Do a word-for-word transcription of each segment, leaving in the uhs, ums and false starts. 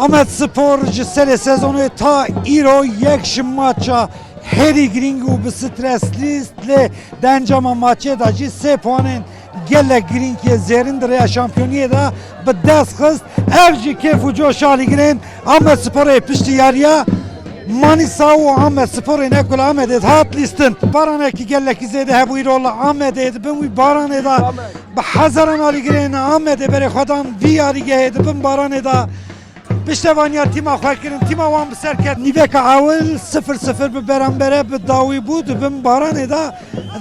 Amed Spor ji serê sezonê ta îro yek ji maça herî girîng û bi stres lîst, lê di encama maçê de jî sê puanên gelek girîng yê zêrin di rêya şampiyoniyê de bi dest xist. Ev jî kêf û coşa alîgirên Amed Sporê piştî yariya Manîsa û Amed Sporê ne ku li Amedê dihat lîstin. Baranekî gelekî zêde hebû îro li Amedê, di bin wî baranê de bi hezaran alîgirên Amedê berê xwe dan vî yarîgehê, di bin baranê de piştevaniya tîma xwe kirin. Tîma wan bi ser ket. Nîveka ewil sifir sifir bi berambere bi dawî bû, di bin baranê de.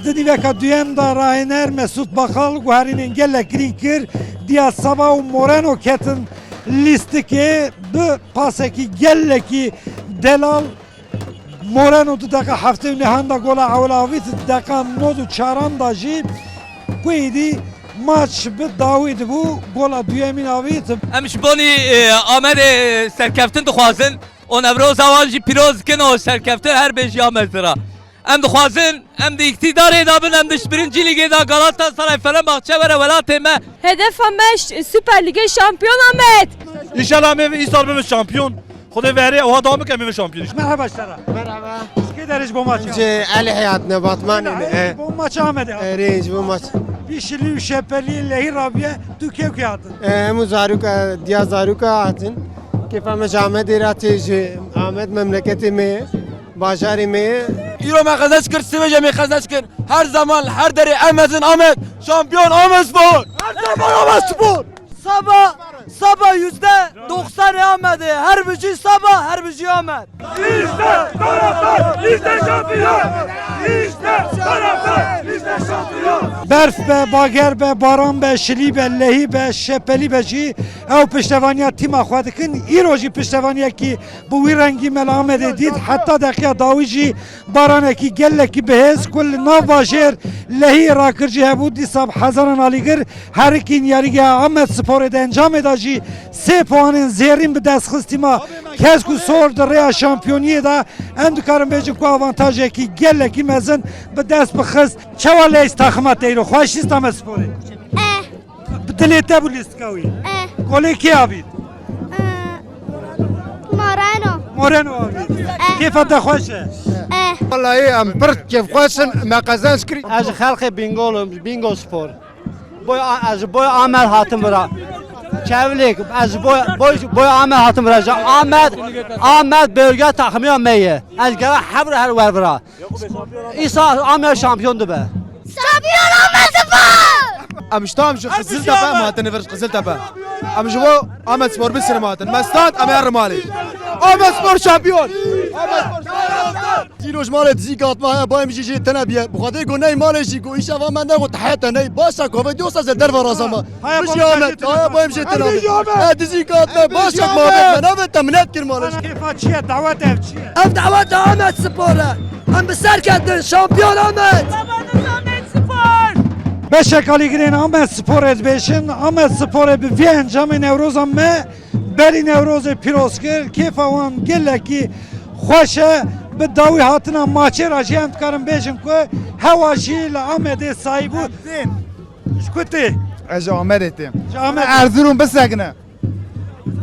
Di nîveka duyem de rahêner Mesûd Baxal guherînên gelek girîng kir. Diaz Saba û Moreno ketin lîstikê bi pasekî gelekî delal. Moreno di deqa heftê û nehan de gola ewil avît, deqa nod û çaran de jî ku êdî maç bi dawî dibû, gola duyemîn avît. Em ji bonî, e, Amedê, e, serkeftin dixwazin û Newroza wan jî pîroz dikin û serkeftin her bêjî Amed zira. Em dixwazin, em di îktîdarê de bin, em di ji birincî lîgê de Galatasaray, Fenerbahçe were welatê me. Hedefa me ş-, Süper Ligê şampiyon Amed. Înşallah em ê îsal bibin şampiyon. Xwedê verê ewa dawam bike, em ê şampiyon. Merhaba ji te re. Merhaba. Ji kê derê ji bo maçê? Ji Elihê hatine, Batmanê ne. Erê, e, ji bo maça Amedê hatine. Erê, ji bo maç. Vî şilî û şepelî lehî rabiye, tu kê û kê hatin? E, em û zaroka, diya zaroka hatin. Kêfa me ji Amedê re tê, ji Amed memleketê me ye. Bajarê me ye. Îro me qezenç kir, sibê jî em ê qezenç kin. Her zaman, her derê em mezin Amed. Şampiyon Amed Spor. Her zaman Amed Spor. Saba, Saba yüzde doksanı Amedê. Her bijî Saba, her bijî Amed. İşte taraftar, işte şampiyon. İşte taraftar, işte şampiyon. Berf be, bager be, baran be, şilî be, lehî be, şepelî be jî ew piştevaniya tîma xwe dikin. Îro jî piştevaniyekî bi wî rengî me li Amedê dît. Heta deqiya dawî jî baranekî gelekî bihêz ku li nav bajêr lehî rakir jî hebû. Dîsa bi hezaran alîgir herikîn yarîgeha Amed Sporê di encamê de jî sê puanên zêrîn bi dest xist tîma Kesk û Sor di rêya şampiyoniyê de. Em dikarin bêjin ku avantajekî gelekî mezin bi dest bixist. Çawa leyîst taxima te îro? Xweş lîst Amed Sporê? Eh. Bi dilê te bû lîstika wî? Eh. Golê kê avît? Eh. Moreno. Moreno avît. Eh. Kêfa te xweş e? Eh. Wallahî em pir kêfxweş in, me qezenc kir. Ez ji xelkê Bingol im, ji Bingo Spor. Boy, ez ji boy Amed hatim vira. Çewlêk, ez ji boy, boy, boy Amed hatim vira. Ji Amed, Amed bölge takımı me ye. Ez gera hebra her wer vira. Îsa Amed şampiyon dibe. Şampiyon Amed Spor! Em ji tam ji Qiziltepe em hatine vir, ji Qiziltepe. Em ji bo Amed Spor bisirim hatin. Me stad, em herin malê. Amed Spor şampiyon! Amed Spor şampiyon! Îro ji malê dizî gatma heye, bayê min jî jê tene biye. Bi Xwedê got ney malê jî got, îşeva me negot hete ney. Baş e, kovê diyosa ze derva razama. Haya, Bijî baba, Amed, jê haya, tene. Bayê min jê tene biye. He, dizî gatme, baş e, Amed. Mabê me navê te minet kir malê jî. Kêfa çi ye? Dawet ev çi ye? Ev daweta Amed Spor e. Em bi ser ketin, şampiyon Amed! Babanız Ahmet Spor! Beşek alîgirên Amed Sporê dibêjin, Amed Sporê bi vî encamê Newroza me berî Newrozê pîroz kir. Kêfa wan gelekî xweş e. Bi dawî hatina maçê re jî em dikarin bêjin ku hewa jî li Amedê sayî bû. Ji ku tê? Ez ji Amedê têm. Ji Amedê. Erzurum bisekine.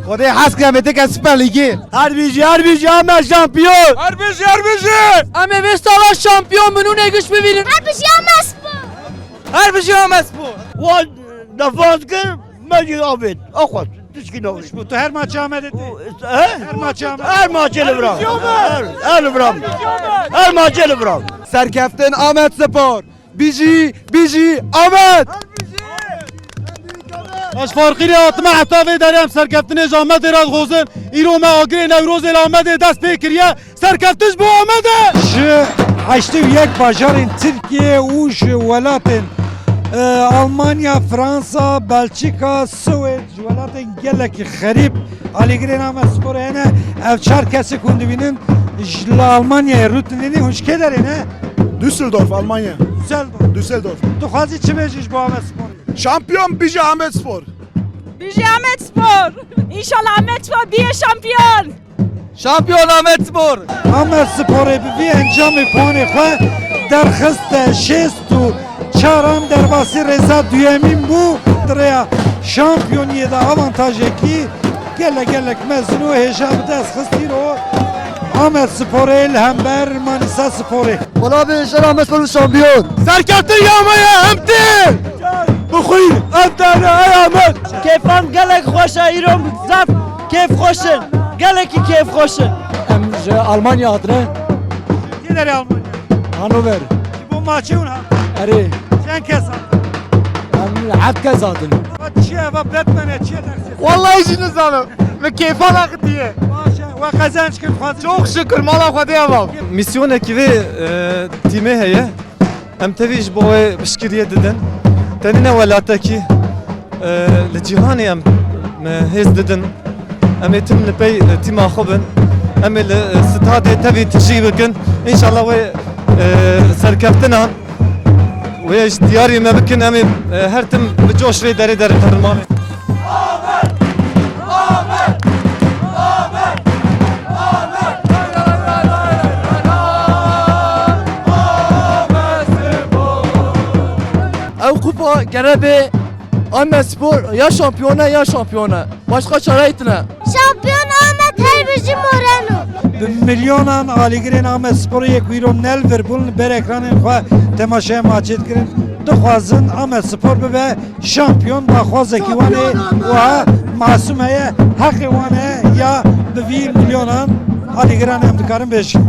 Xwedê hez kir em ê têke Süper Lîgê. Her bijî, her bijî Amed şampiyon. Her bijî, her bijî. Em ê vê sala şampiyon bin û nêgiş bibînin. Her bijî Amed Spor. Her bijî Amed Spor. Wan defans kir, me jî avêt. Axwaz, tişkî navê. Hoş bu. Tu her maçê Amedê tê? He? Her maçê Amed. Her maçê li vir a. Her, her li vir a. Her maçê li vir a. Serkeftin Amed Spor. Bijî, bijî, Amed! Ez farqî lê hatime heta vê derê em serkeftinê ji Amedê re dixwazin. Îro me agirê Newrozê li Amedê dest pê kiriye. Serkeftin ji bo Amed e! Ji heştê û yek bajarên Tirkiyê û ji welatên, e, Almanya, Fransa, Belçika, Swêd, ji welatên gelekî xerîb alîgirên Amed Sporê hene. Ev çar kesê ku hûn dibînin, ji li Almanyayê rûtinînê, hûn ji kê derê ne? Düsseldorf, Almanya. Düsseldorf. Düsseldorf. Tu xwazî çi bêjî ji bo Amed Sporê? Şampiyon bijî Amed Spor. Bijî Amed Spor. Înşallah Amed Spor bîye şampiyon. Şampiyon Amed Spor. Amed Sporê bi vî encamê puanê xwe derxiste şêst û çaran, derbasî rêza duyemîn bû. Di rêya şampiyoniyê de avantajekî Gelek gelek mezin û hêja bi dest xist îro Amed Sporê li hember Manîsa Sporê. Wala bi şer Amed Spor şampiyon. Serkeftin ya me ye, em tê. Bixwîn, em tane ey Amed. Kêfan gelek xweş e, îro zaf kêfxweş in. Gelekî kêfxweş in. Em ji Almanya hatine. Kê derê Almanya? Hannover. Ji bo maçê hûn hat? Erê. Çend kes hat? Em heft kes hatin. Eva çi ye? Eva Batman e, çi ye dersê? Vallahi jî nizanim. Min kêfan axitiye. Baş e. We qezenc kir xwazin. Çok şükür, mala Xwedê eva. Mîsyonekî vê, e, tîmê heye. Em tevî ji bo wê piştgiriyê didin. Tenê ne welatekî, e, li cîhanê em, e, hêz didin. Em ê tim li pey, e, tîma xwe bin. Em ê li, e, stadê tevî tijî bikin. Înşallah wê, e, serkeftinan wê ji diyarî me bikin. Em ê, e, her tim bi coş vê derê derin hermalê. Ew kupa gere bê Amed Spor ya şampiyona ya şampiyona. Başka çare tine. Şampiyon Amed her bijî Moreno. Bi milyonan alîgirên Amed Sporê yek wîro ne li vir bûn li ber ekranên xwe temaşeya maçê dikirin. Dixwazin Amed Spor bibe şampiyon, daxwazekî wan ê wiha masûm heye. Heqê wan e ya bi vî milyonan alîgiran em dikarin bêjin.